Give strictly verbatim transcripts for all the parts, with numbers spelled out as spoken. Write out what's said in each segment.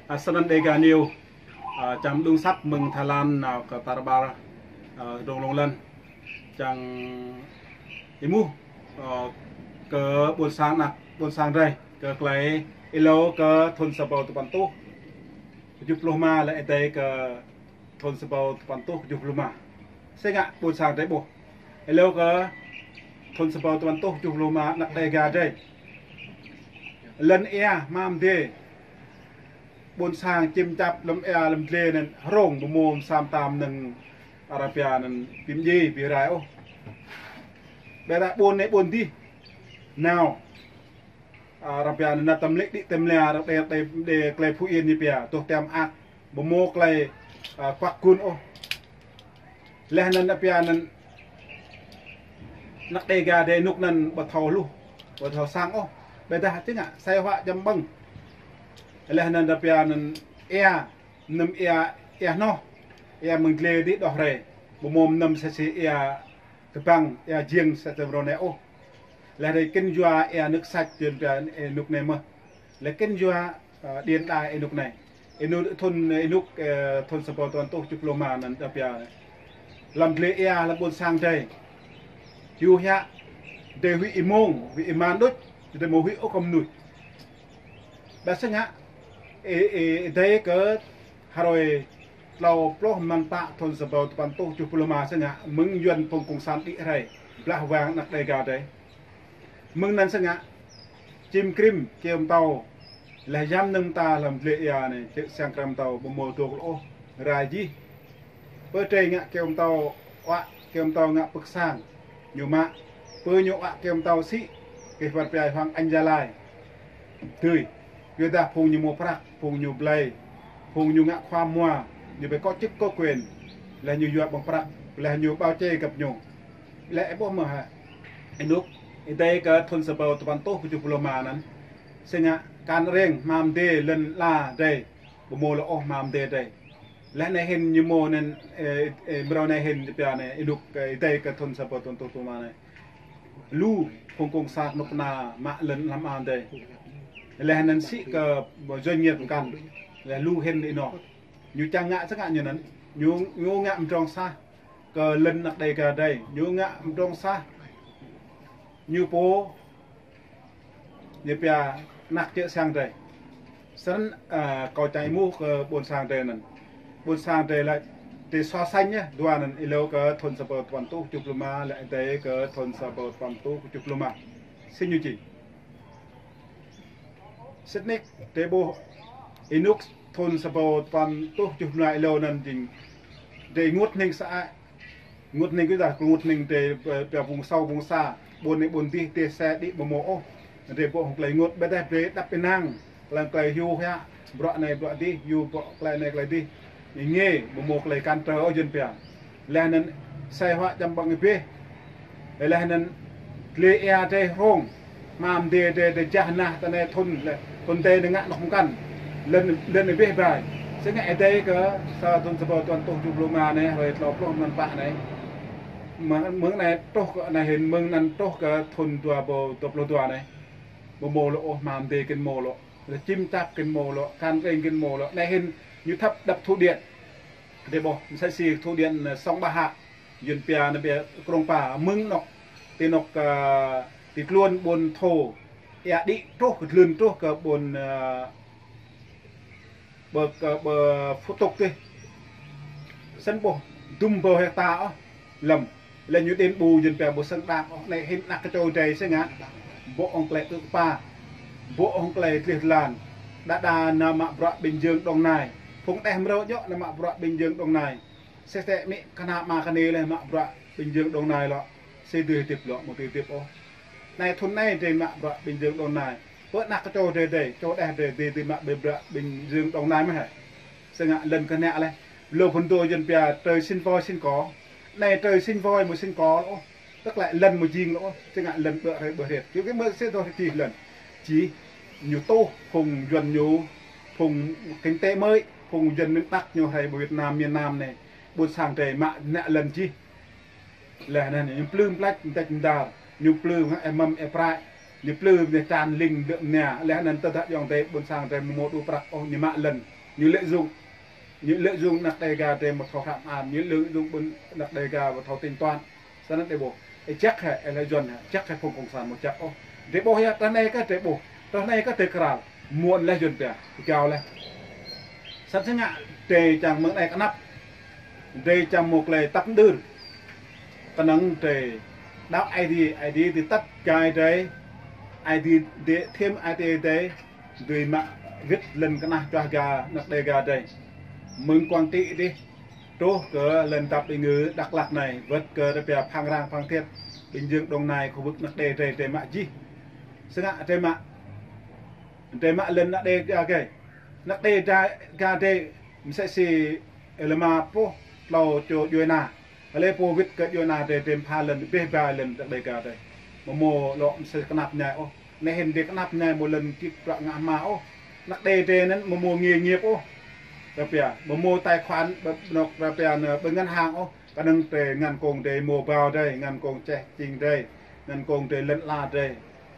Ơ, snăn Dega News, ơ, čang mđung asăp mơ̆ng Thái Lan nao kơ tar ƀar, ơ, rŏng lŏng lăn. Čang êmuh, ơ, kơ ƀuôn sang ană, ƀuôn sang drei, kơ klei êlâo kơ thŭn sa rơbâo dua păn êtuh kjuh pluh rơma lĕ êdei kơ thŭn sa rơbâo dua păn êtuh kjuh pluh rơma. Si ngă ƀuôn sang drei ƀuh. Êlâo kơ thŭn sa rơbâo dua păn êtuh kjuh pluh rơma ană Dega drei. Lŏn ia hmam dê. Ƀuôn sang čim čap lăm ia lăm dlê anŭn hrŏng ƀu mơ̆ mơtam mơnơ̆ng Arabia anŭn bi mdjiê bi rai ôh. Ƀiădah ƀuôn anai ƀuôn dih. Nao. Ơ, Arabia anŭn nao tơm lĕ đĭ tơm lia, rơđê, rơđê, rơđê klei Phú Yên ñu pia, tuh tơm ak, ƀu mơ̆ klei, ơ, kuak gun ôh. Leh anŭn Arabia anŭn ană Dega drei anŭk anŭn ƀu thâo hluh, ƀu thâo sang ôh. Ƀiădah si ngă, sai huă jăm ƀơ̆ng. Leh anŭn Arabia anŭn ia, mơnơ̆m ia, ia hnoh, ia mơ̆ng dlê dih đoh rai. Ƀu mơ̆ mơnơ̆m sa si ia kơƀang, ia jiêng sa tơm rô anai ôh. Leh drei kĭn yua ia nước sạch jên pia, ơ, anŭk anai mơh. Leh kĭn yua, ơ, điện đài anŭk anai. Anŭk thŭn, anŭk, ơ, thŭn sa rơbâo dua păn êtuh kjuh pluh rơma anŭn Arabia. Lăm dlê ia lăm ƀuôn sang drei. Hyu hiă, drei huĭ êmông, huĭ êman đôč, drei mơ̆ huĭ ôh kơ mơnuih. Ƀiădah si ngă, ê, ê, êdei kơ hrơi tlâo pluh mlan pă thŭn sa rơbâo dua păn êtuh kjuh pluh rơma si ngă, mơ̆ng Yuăn phung cộng sản đĭ rai, blah wang ană Dega drei. Mơ̆ng anŭn si ngă, čim krĭm kơyâo mơtâo, leh yăm mơnơ̆ng mơta lăm dlê ia anai, čư̆ siăng krăm mơtâo ƀu mơ̆ dôk lŏ ôh, rai jih. Pơ drei ngă kơyâo mơtâo, uă kơyâo mơtâo ngă pơ̆k sang, ñu mă, pơ ñu uă kơyâo mơtâo sĭ, kơ pơr pia Hoàng Anh Gia Lai. Tui, yua dah phung ñu mơ̆ prăk, phung ñu blai, phung ñu ngă khua mua, ñu ƀu kơ chức kơ quyền, leh ñu yua ƀơ̆ng prăk, leh ñu bao che găp ñu. Leh ih ƀuh mơ̆ hă? Anŭk, êdei kơ thŭn sa rơbâo dua păn êtuh kjuh pluh rơma anŭn. Si ngă, kan reng hmam dê lŏn ia drei, ƀu mơ̆ lŏ ôh hmam dê drei. Leh anai hĭn ñu mơ̆ anŭn, ơ, ơ, mrâo anai hĭn pia anai, anŭk, ơ, êdei kơ thŭn sa rơbâo dua păn êtuh kjuh pluh rơma anai. Lu phung cộng sản anŭk anai mă lŏn hmam dê. Leh anŭn sĭ kơ doanh nghiệp mơkăn. Leh lu hĭn ih nŏ. Ñu čang ngă si ngă ñu anŭn. Ñu, ñu ngă mdrŏng sah kơ lŏn ană Dega drei. Ñu ngă mdrŏng sah. Ñu pô, ñu pia ană čư̆ siăng drei. Snăn, ơ, kâo čang êmuh kơ ƀuôn sang drei anŭn. Ƀuôn sang drei lĕ, drei so sánh yơh, dua anŭn êlâo kơ thŭn sa rơbâo dua păn êtuh kjuh pluh rơma, lĕ êdei kơ thŭn sa rơbâo dua păn êtuh kjuh pluh rơma. Si ñu čih. Sĭt nik, drei ƀuh anŭk thŭn sa rơbâo dua păn êtuh kjuh pluh rơma êlâo anŭn jing. Drei rơngot hning sa ai. Rơngot hning kơ dah, rơngot hning drei, ơ, pia vùng sâu, vùng xa. Ƀuôn anai ƀuôn dih, dih sa đĭ ƀu mơ̆ ôh. Drei ƀuh hŏng klei rơngot ƀiădah drei đăp ênang. Lăng klei hyu hiă, bruă anai bruă dih, hyu bruă klei anai klei dih. Ih ngă, ƀu mơ̆ klei kăn trơ ôh jên pia. Leh anŭn sai huă čăm ƀơ̆ng ih bĕ. Leh anŭn dlê ia drei hrŏng. Hmam dê drei, drei jah nah tơ anai thŭn lĕ, thŭn dê anai ngă anŏ mơkăn. Lŏn, lŏn ih bĕ bai. Si ngă êdei kơ sa thŭn sa rơbâo dua păn êtuh kjuh pluh rơma anai, hrơi tlâo pluh mlan pă anai. Mơ̆ng, mơ̆ng anai truh kơ anai hĭn, mơ̆ng anŭn truh kơ thŭn dua rơbâo dua pluh dua anai. Ƀu mơ̆ lŏ ôh hmam dê kĭn mơ̆ lŏ. Lĕ čim čap kĭn mơ̆ lŏ, kan reng kĭn mơ̆ lŏ. Anai hĭn ñu thâp đăp thụ điện. Drei ƀuh, msĕ si thụ điện, ơ, Sông Ba Hạ. Yuăn pia anai pia Krông Pa, mơ̆ng anŏ, ti anŏ, ơ, ti tluôn ƀuôn Thô. Ia đĭ truh, kơ tluôn truh kơ ƀuôn, ơ, ƀơ, kơ ƀơ Phú Túc tih. Snăn ƀuh, dŭm rơbâo hecta ôh, lăm. Lĕ ñu đền bù Yuăn pia ƀu xứng đáng ôh, anai hĭn ană kơ čô drei si ngă. Ƀuh hŏng klei ư̆ kơpa. Ƀuh hŏng klei tlih tlan. Đa đa nao mă bruă Bình Dương Đồng Nai. Phung đeh mrâo djŏ nao mă bruă Bình Dương Đồng Nai. Sĕ sĕ mĭ kơna mă kơnê leh mă bruă Bình Dương Đồng Nai lŏ. Sĕ dưi hơdip lŏ, ƀu dưi hơdip ôh. Anai thŭn anai drei mă bruă Bình Dương Đồng Nai. Pơ ană kơ čô drei drei, čô đeh drei drei, drei mă bruă Bình Dương Đồng Nai mơh hă. Si ngă lŏn kơ anai leh. Lu phŭn dô Yuăn pia trơi sĭn voi sĭn ko. Anai trơi sĭn voi mơ̆ sĭn ko lŏ ôh. Tức là lŏn mơ̆ jing lŏ ôh. Si ngă lŏn ƀơ̆ hrơi ƀơ̆ hriet. Kơ kơ mơ̆ sĕ dŏ ti lŏn. Či ñu tuh phung Yuăn ñu, phung kinh tế mới, phung Yuăn miền Bắc ñu hrơi ƀơ Việt Nam, miền Nam anai. Ƀuôn sang drei mă anai lŏn čih. Leh anŭn ñu plư mplač mtač mdar, ñu plư ngă ê măm ê prai. Ñu plư mơ̆n tran ling lơ̆m ñu, laih anŭn tơdah ayŏng adơi ƀôn sang adơi mơ̆ mơ̆ đu prăk ôh, ñu mă lŏn, ñu lợi dụng. Ñu lợi dụng anăk Đêga adơi mơ̆ thâo hrăm an, ñu lợi dụng ƀôn anăk Đêga mơ̆ thâo tính toán. Sơnăn adơi ƀuh. Ơ, jăk hĕ, ơ, laih Yuăn hĕ, jăk hĕ phung cộng sản mơ̆ jăk ôh. Adơi ƀuh yơh, tơ anai kơ adơi ƀuh, tơ anai kơ adơi krao. Muôn laih Yuăn pia, gao laih. Sat sơngă adơi čang mơ̆ng anai kơnăp. Adơi čang mơ̆ klei tăp đưr. Kơnơ̆ng adơi đaŏ Aê Diê, Aê Diê dưi tăt gai adơi. Aê Diê dưi thiăm Aê Diê adơi. Dưi mă wĭt lŏn kơnah čuah ga anăk Đêga adơi. Mơ̆ng Quảng Trị dih truh kơ lŏn dăp ƀing gơ̆ Dak Lak anai, wơ̆t kơ rơpia Phan Rang, Phan Thiết, Bình Dương, Đồng Nai, khu vực anăk Đê adơi, adơi mă jih. Sơngă adơi mă, adơi mă lŏn anăk Đêga adơi. Anăk Đêga adơi mơsĕ si lơma pô tlâo čô djuai ania. Hlơi pô wĭt kơ djuai ania adơi, adơi pha lŏn, bĕ ba lŏn anăk Đêga adơi. Mơ̆ mơ̆ lŏ mơsĕ kơnăp ñai ôh. Anai hĭn adơi kơnăp ñai mơ̆ lŏn čih prăk ngă hma ôh. Anăk Đê adơi anŭn mơ̆ mơ̆ nghề nghiệp ôh. Rơpia, mơ̆ mơ̆ tài khoản, ƀơ-, anŏk rơpia anŭn ƀơi ngân hàng ôh. Kơnơ̆ng adơi ngăn kông adơi mơ̆ bao adơi, ngăn kông čeh čing adơi, ngăn kông adơi lŏn ala adơi.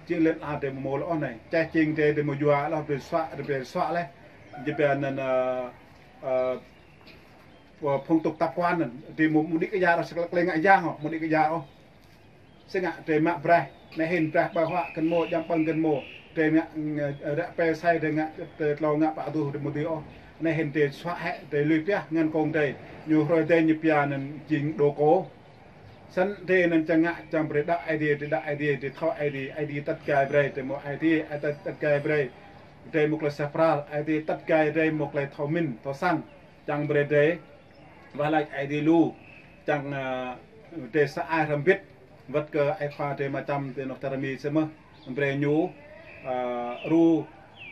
Čing lŏn ala adơi mơ̆ mơ̆ lŏ ôh anai. Čeh čing adơi, adơi mơ̆ yua lŏ, adơi suă, adơi suă laih. Jơpia anŭn, ơ, ơ, phong tục tập quán anŭn, adơi mơ̆ mơ̆ đĭ kơ ya ôh, sơkla klei ngă yang ôh, mơ̆ đĭ kơ ya ôh. Sơngă adơi mă braih, anai hĭn braih ƀơ̆ng huă gơ̆n mơ̆, djăm ƀơ̆ng gơ̆n mơ̆, adơi ngă, ơ, ră pe sai adơi ngă, adơi tlâo ngă pă tuh adơi mơ̆ dưi ôh. Anai hĭn adơi suă hĕ, adơi lui pioh ngăn kông adơi, ñu hrơi adơi ñu pia anŭn jing đồ cổ. Săn adơi anŭn čang ngă, čang brơi đaŏ Aê Diê, adơi đaŏ Aê Diê, adơi thâo Aê Diê, Aê Diê tăt gai brơi, adơi mơ̆ Aê Diê, Aê Diê tăt, tăt gai brơi. Adơi mơ̆ klei sa pral, Aê Diê tăt gai adơi mơ̆ klei thâo mĭn, thâo săng. Čang brơi adơi wah lač Aê Diê lu, čang, ơ, adơi sa ai hrăm bĭt, wơ̆t kơ ai khua adơi mơčăm adơi anŏk čar Mi sơmơ̆, brơi ñu, ơ, ru,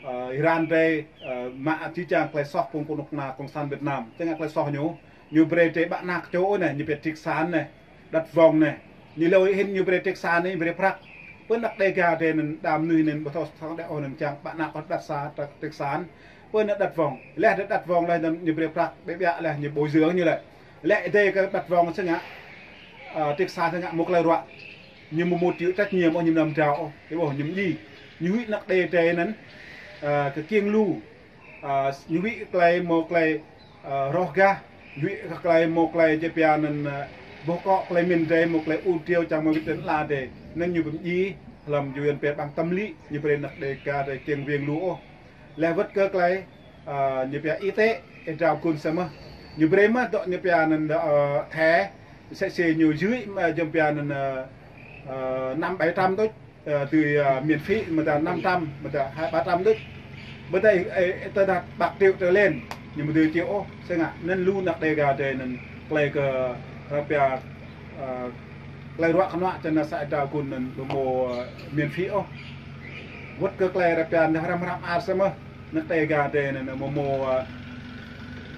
ơ, Iran adơi, ơ, mă či čang klei soh phung kơnuk kơna cộng sản Việt Nam, čang ngă klei soh ñu, ñu brơi adơi ƀă anăk čô anai, ñu pia triệt sản anai. Đặt vòng anai. Ñu lơi hĭn ñu brơi triệt sản anai, brơi prăk. Pơ anăk Đêga adơi anŭn đa mơnuih anŭn ƀu thâo sang đe ôh anŭn čang ƀă anăk ôh đặt sa, triệt sản. Pơ anăk đặt vòng. Laih adơi đặt vòng laih anŭn ñu brơi prăk, ƀiă ƀiă laih ñu bồi dưỡng ñu lĕ. Laih adơi kơ đặt vòng sơngă, ơ, triệt sản sơngă mơ̆ klei ruă. Ñu mơ̆ mơ̆ chịu trách nhiệm ôh, ñu năm drao ôh. Adơi ƀuh ñu mơ̆ djai. Ñu huĭ anăk Đê adơi anŭn, ơ, kơ kiăng lu. Ơ, ñu huĭ klei mơ̆ klei, ơ, roh gah, ñu huĭ klei mơ̆ klei jơpia anŭn, ơ, boh kŏ klei mĭn adơi mơ̆ klei ur triu čang mơ̆ wĭt lŏn ala adơi. Anŭn ñu ƀu djai, hlăm Yuăn pia bằng tâm lý, ñu brơi anăk Đêga adơi kiăng wing lu ôh. Laih wơ̆t kơ klei, ơ, ñu pia y tế, ơ, drao gŭn sơmơ̆. Ñu brơi mơ̆ dŏ ñu pia anŭn, ơ, thẻ, mơsĕ si ñu dưi mơ̆ jơ̆m pia anŭn, ơ, ơ, năm bảy trăm đôč. Ơ, dưi, ơ, miễn phí, mơ̆ ta năm trăm, mơ̆ ta hai ba trăm đôč. Ƀơdah, ơ, tơdah bạc triệu trở lên, ñu mơ̆ dưi chịu ôh, sơngă, anŭn lu anăk Đêga adơi anŭn, klei kơ, rơpia, ơ, klei ruă kơnuă čang anŭn sa ai drao gŭn anŭn, ƀu mơ̆, ơ, miễn phí ôh. Wơ̆t kơ klei rơpia anŭn hrăm hrăm ar sơmơ̆, anăk Đêga adơi anŭn, mơ̆ mơ̆, ơ,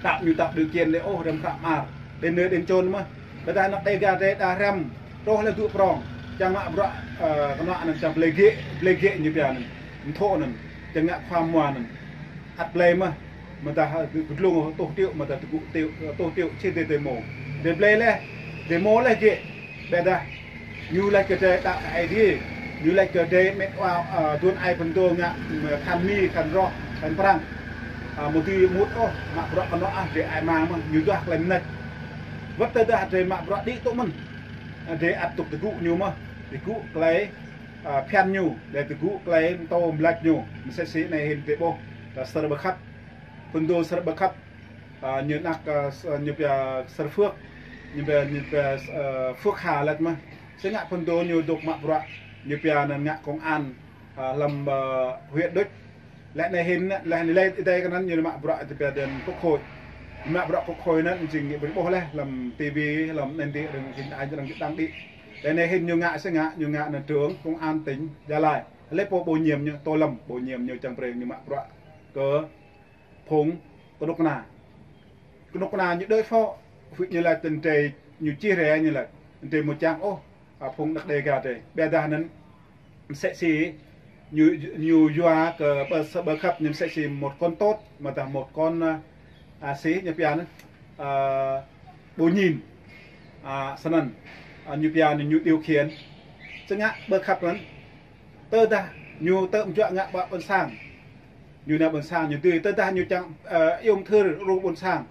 tạo ñu tạo điều kiện adơi ôh, hrăm hrăm ar, đến nơi đến chốn mơ̆. Ƀơdah anăk Đêga adơi đa hrăm, truh laih dŏ prong. Čang mă bruă, ơ, kơnuă anŭn čang blơi gĕ, blơi gĕ ñu pia anŭn. Mthô anŭn, čang ngă khua mua anŭn. Ăt blơi mơ̆, mơ̆ dah, ơ, kơdlông tuh triệu, mơ̆ dah tơgŭ triệu, ơ, tuh triệu, či adơi adơi mơ̆. Adơi blơi laih, adơi mơ̆ laih gĕ. Ƀơdah, ñu laĭ kơ adơi đaŏ Aê Diê, ñu laĭ kơ adơi mĕt wa, ơ, duôn ai pơdô ngă, ơ, khăn Mi, khăn Roh, khăn Prăng. Ơ, mơ̆ dưi mŭt ôh, mă bruă kơnuă ah, adơi ai mang mơ̆n, ñu duah klei mơneč. Wơ̆t tơdah adơi mă bruă đĭ tŭ mơ̆n. Adơi ăt tŭk tơgŭ ñu mơ̆n, tơgŭ klei, ơ, phiăn ñu, adơi tơgŭ klei mtô mlač ñu, mơsĕ si anai hĭn adơi ƀuh, ta Sơr Ƀơkhăp, pơdô Sơr Ƀơkhăp, ơ, ñu anăk, ơ, s-, ñu pia Sơr Phước, ñu pia, ñu pia, ơ, Phước Hà lač mơ̆n. Sơngă pơdô ñu dŏ mă bruă, ñu pia anŭn ngă công an, ơ, hlăm, ơ, huyện đôč. Laih anai hĭn, laih anai laih adơi kơ anŭn ñu mă bruă adơi pia dơn quốc hội. Mă bruă quốc hội anŭn jing ñu brơi ƀuh laih hlăm ti vi, hlăm anŭn đĭ, rơ̆ng hĭn ai rơ̆ng đang đĭ. Laih anai hĭn ñu ngă sơngă, ñu ngă anŭn trưởng công an tỉnh Gia Lai. Laih pô bổ nhiệm ñu, Tô Lâm bổ nhiệm ñu čang brơi ñu mă bruă kơ phung kơnuk kơna. Kơnuk kơna ñu đơi phŏ, huĭ ñu laĭ tơ̆n adơi ñu čih rai ñu laĭ. Adơi mơ̆ čang ôh, ơ, phung anăk Đêga adơi. Ƀơdah anŭn mơsĕ si ñu, ñu yua kơ Ƀơ-, Sơr Ƀơkhăp ñu mơsĕ si một con tốt, mơ̆ dah một con, ơ, ơ, si ñu pia anŭn, ơ, bổ nhìn. Ơ, sơnăn, ơ, ñu pia anŭn ñu điều khiển. Sơngă Ƀơkhăp anŭn, Tơdah ñu tơm juă ngă ƀă ƀôn sang, ñu nao ƀôn sang ñu dưi, tơdah ñu čang, ơ, iâu mơthưr ru ƀôn sang,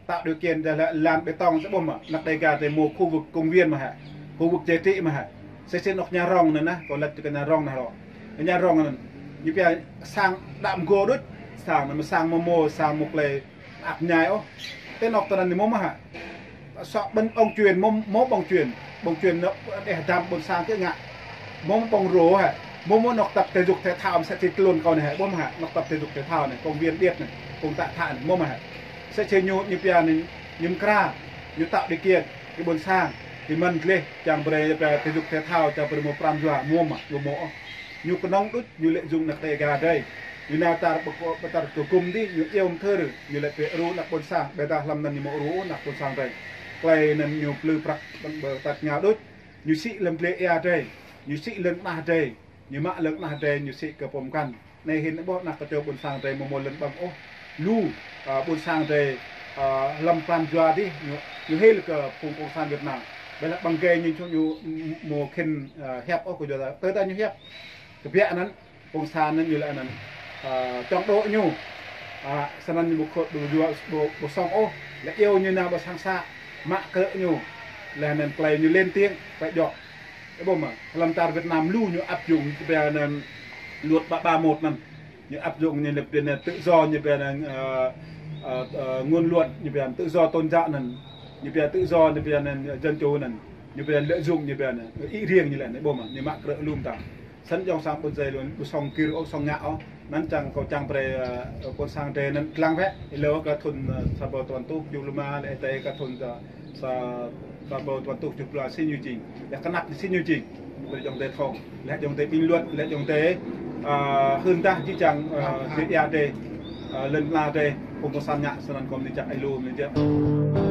tạo điều kiện dah lĕ lăn bê tông sĕ ƀuh mơ̆, anăk Dega tơ mơ̆ khu vực công viên mơ̆ hă, khu vực giải trí mơ̆ hă. Sĕ sĕ anŏ nhà rông anŭn nă, kâo lăt kơ nhà rông nă rô. Nhà rông anŭn, ñu pia sang đăm gô đôč, sang anŭn mơ̆ sang mơmô, sang mơ̆ klei ăp ñai ôh. Tơ anŏ tơ anŭn ñu mơ̆ hă. Sŏ ƀing ƀong čuên, mơ̆, mơ̆ ƀong čuên. Ƀong čuên anŏ đeh dăm ƀôn sang kơ ngă. Mơ̆ ƀong rô hă. Mơ̆ mơ̆ anŏ tập thể dục thể thao mơ̆ sĕ či tlôn kâo anai hă. Ƀuh mơ̆ hă. Anŏ tập thể dục thể thao anai, công viên điêt anai, công tác thả anai. Mơ̆ mơ̆ hă. Sĕ či ñu, ñu pia anai, ñu mơkra, ñu tạo điều kiện kơ ƀôn sang, kơ mơ̆n gleh, čang brơi pia thể dục thể thao, čang brơi mơ̆ pran jua, mơ̆ mơ̆, mơ̆ mơ̆. Ñu kơnơ̆ng đôč, ñu lợi dụng anăk Dega drei. Ñu nao tar ƀơ-, ƀơ tar kơ gum dih, ñu iâu mơthưr, ñu lĕ pĕ ru anăk ƀôn sang, ƀôdah hlăm anŭn ñu mơ̆ ru anăk ƀôn sang drei. Klei anŭn ñu plư prăk ƀăng ƀơ tăt ngă đôč, ñu sĭ lăm gleh ia drei, ñu sĭ lŏn tơnah drei, ñu mă lŏn tơnah drei, ñu sĭ kơ pô mơkăn. Anai hĭn ƀuh anăk kơčô ƀôn sang drei mơ̆ mơ̆ lŏn ƀăng ôh. Lu, ơ, ƀôn sang drei, ơ, hlăm pran jua dih, ñu, ñu hil kơ phung cộng sản Việt Nam. Ƀôdah ƀăng gai ñu čô ñu mơ̆ khĭn, ơ, hiăp ôh kơ jua ta. Tơdah ñu hiăp. Kơ biă anŭn, cộng sản anŭn ñu lĕ anŭn, ơ, čŏng dŏ ñu. Ơ, sơnăn ñu ƀu khŏ-, ƀu jua, ƀu, ƀu sŏng ôh. Lĕ iâu ñu nao ƀơ sang să, mă krư̆ ñu. Lĕ anŭn klei ñu lên tiếng, klei djŏ. Ơ ƀuh mơ̆, hlăm tar Việt Nam lu ñu áp dụng, ñu pia anŭn luật ba ba một anŭn. Ñu áp dụng ñu lĕ pia anŭn tự do, ñu pia anŭn, ơ, ơ, ơ, ngôn luận, ñu pia anŭn tự do tôn giáo anŭn. Ñu pia tự do, ñu pia anŭn dân chủ anŭn. Ñu pia anŭn lợi dụng, ñu pia anŭn, ơ, ý riêng ñu lĕ anŭn, ơ ƀuh mơ̆, ñu mă krư̆ lŏm ta. Sĭt jŏng sang ƀôn drei lu, ƀu sŏng kir ôh, sŏng ngă ôh. Anŭn čang kâo čang brơi, ơ, ƀôn sang drei anŭn lăng wĕ. Ih lŏ kơ thun, ơ, sa ƀâo tuan tuh, jŭ lŏm ma, lĕ tơi kơ thun, ơ, sa, sa ƀâo tuan tuh, jŭ pla sĭ ñu jing. Lĕ kơnăp sĭ ñu jing. Brơi jŏng drei thâo. Lĕ jŏng drei bình luận, lĕ jŏng drei, ơ, hưn dah jih jang, ơ, drei ia drei, ơ, lŏn tơnah drei, phung cộng sản ngă, sơnăn kâo mơ̆ ni čăk ai lu, mơ̆ ni čăk.